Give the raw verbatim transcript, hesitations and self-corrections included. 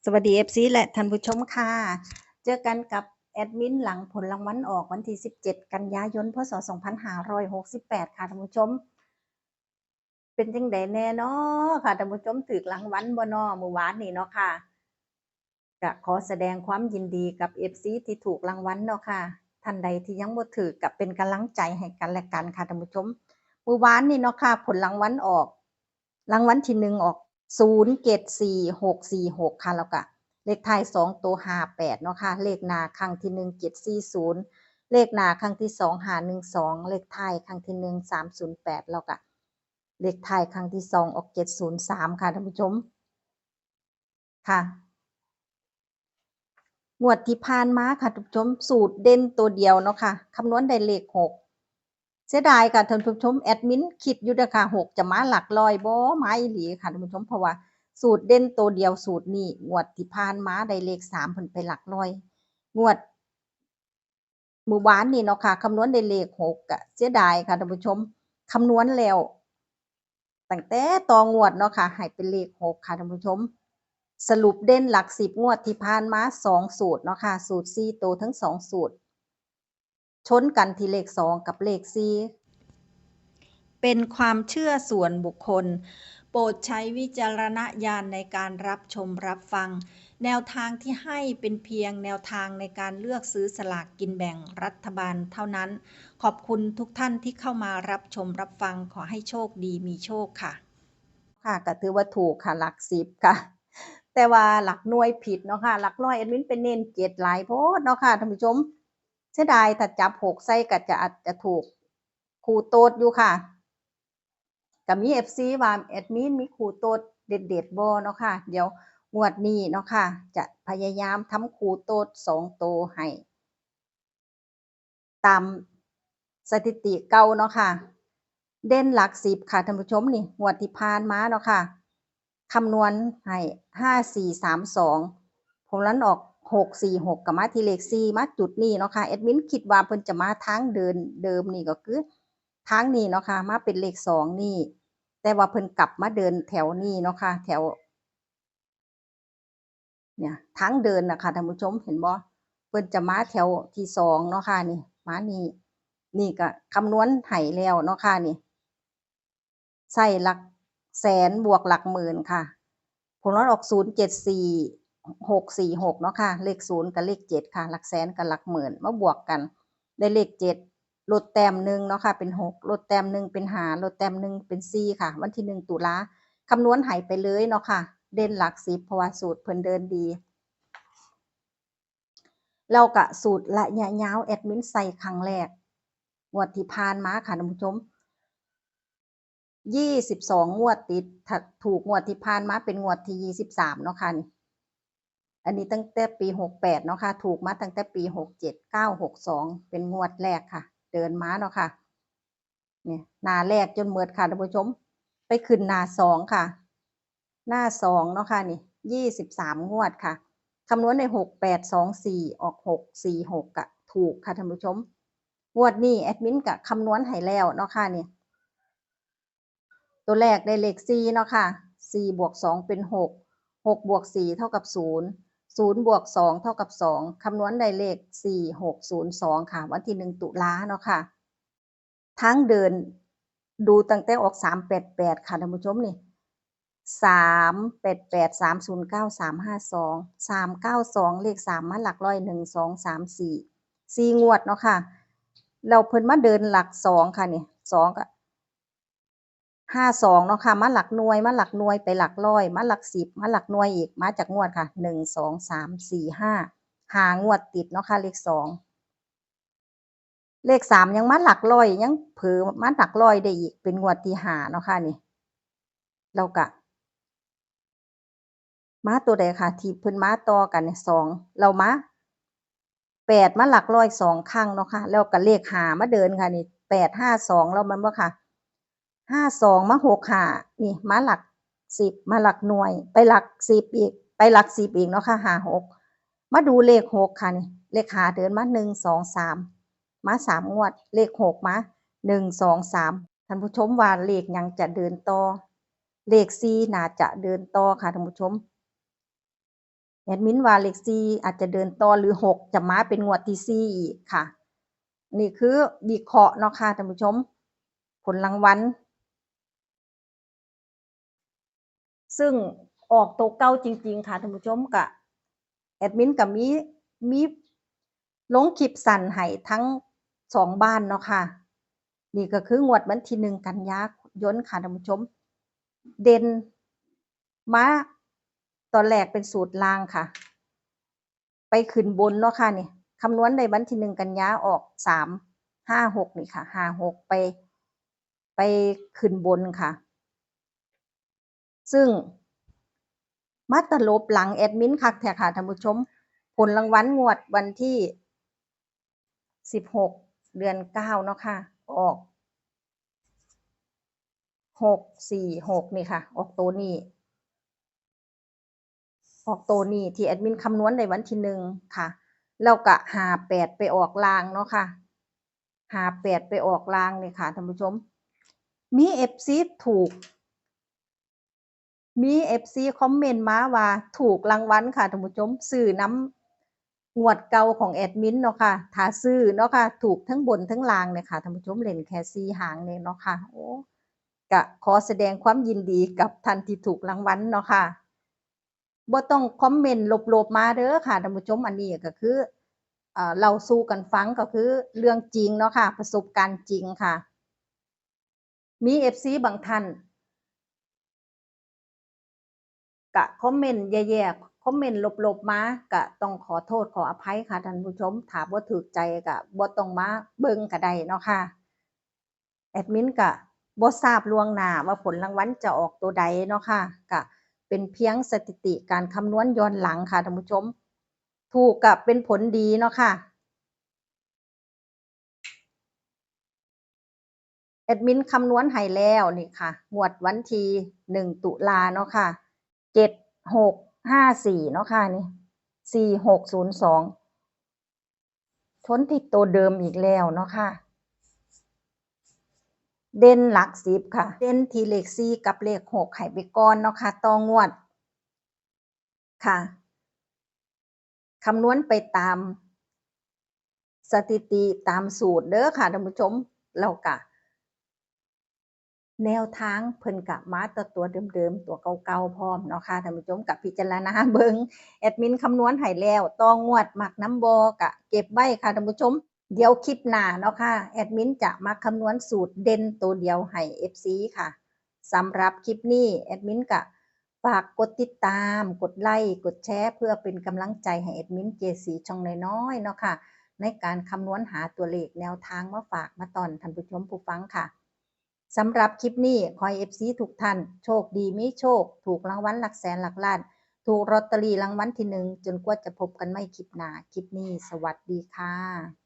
สวัสดี เอฟซี และท่านผู้ชมค่ะ เจอกันกับแอดมินหลังผลรางวัลออกวันที่ สิบเจ็ด กันยายน พ.ศ. สองพันห้าร้อยหกสิบแปด ค่ะท่านผู้ชม เป็นจั่งใดแน่น้อค่ะท่านผู้ชม ถืกรางวัลบ่น้อมื้อวานนี้เนาะค่ะ ก็ขอแสดงความยินดีกับ เอฟซี ที่ถูกรางวัลเนาะค่ะ ท่านใดที่ยังบ่ถืกก็เป็นกำลังใจให้กันและกันค่ะท่านผู้ชม มื้อวานนี้เนาะค่ะ ผลรางวัลออก รางวัลที่หนึ่งออก ศูนย์เจ็ดสี่หกสี่หก ค่ะ แล้วก็เลขท้ายสองตัว ห้าแปด เนาะค่ะ เลขหน้าครั้งที่หนึ่ง เจ็ดสี่ศูนย์ เลขหน้าครั้งที่สอง ห้าหนึ่งสอง เลขท้ายครั้งที่หนึ่ง สามศูนย์แปด แล้วก็เลขท้ายครั้งที่สองออก เจ็ดศูนย์สาม ค่ะท่านผู้ชม ค่ะ งวดที่ผ่านมาค่ะท่านผู้ชม สูตรเด่นตัวเดียวเนาะค่ะ คำนวณได้เลขหก เสียดายค่ะท่านผู้ชม แอดมินคิดอยู่เด้อค่ะ หกจะมาหลักร้อยบ่ มาอีหลีค่ะท่านผู้ชม เพราะว่าสูตรเด่นตัวเดียวสูตรนี้ งวดที่ผ่านมาได้เลขสามเพิ่นไปหลักร้อย งวดมื้อวานนี้เนาะค่ะ คำนวณได้เลขหก ก็เสียดายค่ะท่านผู้ชม คำนวณแล้ว ตั้งแต่ต่องวดเนาะค่ะ ให้เป็นเลขหกค่ะท่านผู้ชม สรุปเด่นหลักสิบงวดที่ผ่านมาสองสูตรเนาะค่ะ สูตรสี่ตัวทั้งสองสูตร ชนกันที่เลขสองกับเลขสี่ เป็นความเชื่อส่วนบุคคล โปรดใช้วิจารณญาณในการรับชมรับฟัง แนวทางที่ให้เป็นเพียงแนวทางในการเลือกซื้อสลากกินแบ่งรัฐบาลเท่านั้น ขอบคุณทุกท่านที่เข้ามารับชมรับฟัง ขอให้โชคดีมีโชคค่ะ ค่ะ ก็ถือว่าถูกค่ะ หลักสิบค่ะ แต่ว่าหลักหน่วยผิดเนาะค่ะ หลักร้อยแอดมินไปเน้นเจ็ดหลายโพดเนาะค่ะท่านผู้ชม เสียดาย ถ้าจับหกใส่ก็จะอาจจะถูกคู่โต๊ดอยู่ค่ะ ก็มี เอฟซี ว่าแอดมินมีคู่โต๊ดเด็ดๆบ่เนาะค่ะ เดี๋ยวงวดนี้เนาะค่ะ จะพยายามทำคู่โต๊ดสองตัวให้ ตามสถิติเก่าเนาะค่ะ เด่นหลักสิบค่ะท่านผู้ชม นี่งวดที่ผ่านมาเนาะค่ะ คำนวณให้ ห้าสี่สามสอง ผลนั้นออก หกสี่หก ก็มาที่เลขสี่ มาจุดนี้เนาะค่ะ แอดมินคิดว่าเพิ่นจะมาทางเดินเดิมนี่ก็คือทางนี้เนาะค่ะ มาเป็นเลขสองนี่ แต่ว่าเพิ่นกลับมาเดินแถวนี้เนาะค่ะ แถว เนี่ย ทางเดินนะคะท่านผู้ชม เห็นบ่ เพิ่นจะมาแถวที่สองเนาะค่ะ นี่ มานี่ นี่ก็คำนวณให้แล้วเนาะค่ะ นี่ ใส่หลักแสนบวกหลักหมื่นค่ะ ผลมันออก ศูนย์เจ็ดสี่หกสี่หก เนาะค่ะ เลขศูนย์กับเลขเจ็ดค่ะ หลักแสนกับหลักหมื่นมาบวกกัน ได้เลขเจ็ด ลดแต้มหนึ่งเนาะค่ะ เป็นหก ลดแต้มหนึ่งเป็นห้า ลดแต้มหนึ่งเป็นสี่ค่ะ วันที่หนึ่งตุลา คำนวณให้ไปเลยเนาะค่ะ เด่นหลักสิบ เพราะว่าสูตรเพิ่นเดินดี แล้วก็สูตรระยะยาว แอดมินใส่ครั้งแรก งวดที่ผ่านมาค่ะท่านผู้ชม ยี่สิบสองงวดติด ถ้าถูกงวดที่ผ่านมาเป็นงวดที่ยี่สิบสามเนาะค่ะนี่ อันนี้ตั้งแต่ปีหกแปดเนาะค่ะ ถูกมาตั้งแต่ปีหกเจ็ด เก้าหกสอง เป็นงวดแรกค่ะ เดินมาเนาะค่ะ นี่ หน้าแรกจนหมดค่ะท่านผู้ชม ไปขึ้นหน้าสองค่ะ หน้าสองเนาะค่ะนี่ ยี่สิบสามงวดค่ะ คำนวณได้ หกแปดสองสี่ ออก หกสี่หก ก็ถูกค่ะท่านผู้ชม งวดนี้แอดมินก็คำนวณให้แล้วเนาะค่ะนี่ ตัวแรกได้เลขสี่เนาะค่ะ สี่บวกสองเป็นหก หกบวกสี่เท่ากับศูนย์ ศูนย์บวกสองเท่ากับสอง คำนวณได้เลขสี่หกศูนย์สองค่ะ วันที่หนึ่งตุลาเนาะค่ะ ทางเดิน ดูตั้งแต่ออกสามแปดแปดค่ะท่านผู้ชมนี่ สามแปดแปด สามศูนย์เก้า สามห้าสอง สามเก้าสอง เลขสามมาหลักร้อย หนึ่ง สอง สาม สี่ สี่งวดเนาะค่ะ แล้วเพิ่นมาเดินหลักสองค่ะนี่ สองก็ ห้าสองเนาะค่ะ มาหลักหน่วย มาหลักหน่วย ไปหลักร้อย มาหลักสิบ มาหลักหน่วยอีก มาจากงวดค่ะ หนึ่ง สอง สาม สี่ ห้า ห้างวดติดเนาะค่ะ เลขสอง เลขสามยังมาหลักร้อย ยังเผลอมาหลักร้อยได้อีก เป็นงวดที่ห้าเนาะค่ะนี่ แล้วก็ มาตัวใดค่ะ ที่เพิ่นมาต่อกันเนี่ย สอง แล้วมา แปดมาหลักร้อยสองครั้งเนาะค่ะ แล้วก็เลขห้ามาเดินค่ะนี่ แปดห้าสอง แล้วแม่นบ่ค่ะ ห้าสองมาหกห้า นี่มาหลักสิบ มาหลักหน่วย ไปหลักสิบอีก ไปหลักสิบอีกเนาะค่ะ ห้าหก มาดูเลขหกค่ะนี่ เลขห้าเดินมา หนึ่ง สอง สาม มาสามงวด เลขหกมา หนึ่ง สอง สาม ท่านผู้ชมว่าเลขหยังจะเดินต่อ เลขสี่น่าจะเดินต่อค่ะท่านผู้ชม แอดมินว่าเลขสี่อาจจะเดินต่อ หรือหกจะมาเป็นงวดที่สี่อีกค่ะ นี่คือวิเคราะห์เนาะค่ะท่านผู้ชม ผลรางวัล ซึ่งออกตัวเก่าจริงๆค่ะท่านผู้ชม กะแอดมินก็มี มีลงคลิปสั้นให้ทั้งสองบ้านเนาะค่ะ นี่ก็คืองวดวันที่หนึ่งกันยายนค่ะท่านผู้ชม เด่นมาตอนแรกเป็นสูตรล่างค่ะ ไปขึ้นบนเนาะค่ะนี่ คำนวณได้วันที่หนึ่งกันยาออกสามห้าหกนี่ค่ะ ห้าหกไป ไปขึ้นบนค่ะ ซึ่งมาตลบหลังแอดมินคักแท้ค่ะท่านผู้ชม ผลรางวัลงวดวันที่สิบหก เดือนเก้าเนาะค่ะ ออก หกสี่หก นี่ค่ะ ออกตัวนี้ ออกตัวนี้ที่แอดมินคำนวณในวันที่หนึ่งค่ะ แล้วก็ห้าแปดไปออกล่างเนาะค่ะ ห้าแปดไปออกล่างนี่ค่ะท่านผู้ชม มีเอฟซีถูก มีเอฟซีคอมเมนต์มาว่าถูกรางวัลค่ะท่านผู้ชม ซื้อนำงวดเก่าของแอดมินเนาะค่ะ ถ้าซื้อเนาะค่ะ ถูกทั้งบนทั้งล่างเลยค่ะท่านผู้ชม เล่นแค่สี่หางเนี่ยเนาะค่ะ โอ้ ก็ขอแสดงความยินดีกับท่านที่ถูกรางวัลเนาะค่ะ บ่ต้องคอมเมนต์ลบๆมาเด้อค่ะท่านผู้ชม อันนี้ก็คือ เอ่อ เล่าสู่กันฟัง ก็คือเรื่องจริงเนาะค่ะ ประสบการณ์จริงค่ะ มีเอฟซีบางท่าน กะคอมเมนต์แย่ๆ คอมเมนต์ลบๆมา กะต้องขอโทษขออภัยค่ะท่านผู้ชม ถ้าบ่ถูกใจกะบ่ต้องมาเบิ่งก็ได้เนาะค่ะ แอดมินกะบ่ทราบล่วงหน้าว่าผลรางวัลจะออกตัวใดเนาะค่ะ กะเป็นเพียงสถิติการคำนวณย้อนหลังค่ะท่านผู้ชม ถูกกะเป็นผลดีเนาะค่ะ แอดมินคำนวณให้แล้วนี่ค่ะ งวดวันที่หนึ่งตุลาเนาะค่ะ เจ็ดหกห้าสี่เนาะค่ะนี่ สี่หกศูนย์สอง ชนที่ตัวเดิมอีกแล้วเนาะค่ะ เด่นหลักสิบค่ะ เด่นที่เลขสี่กับเลขหกให้ไปก่อนเนาะค่ะ ต่องวดค่ะ คำนวณไปตามสถิติตามสูตรเด้อค่ะท่านผู้ชม แล้วกะ แนวทางเพิ่นกะมาแต่ตัวเดิมๆ ตัวเก่าๆ พร้อมเนาะค่ะท่านผู้ชม กะพิจารณาเบิ่ง แอดมินคำนวณให้แล้ว ต่องวดมักนำบ่กะเก็บไว้ค่ะท่านผู้ชม เดี๋ยวคลิปหน้าเนาะค่ะ แอดมินจะมาคำนวณสูตรเด่นตัวเดียวให้เอฟซีค่ะ สำหรับคลิปนี้แอดมินกะฝากกดติดตาม กดไลค์ กดแชร์ เพื่อเป็นกำลังใจให้แอดมินเจซีช่องน้อยๆเนาะค่ะ ในการคำนวณหาตัวเลขแนวทางมาฝากมาตอนท่านผู้ชมผู้ฟังค่ะ สำหรับคลิปนี้ขอให้เอฟซีทุกท่านโชคดีมีโชค ถูกรางวัลหลักแสนหลักล้าน ถูกลอตเตอรี่รางวัลที่หนึ่ง จนกว่าจะพบกันใหม่คลิปหน้า คลิปนี้สวัสดีค่ะ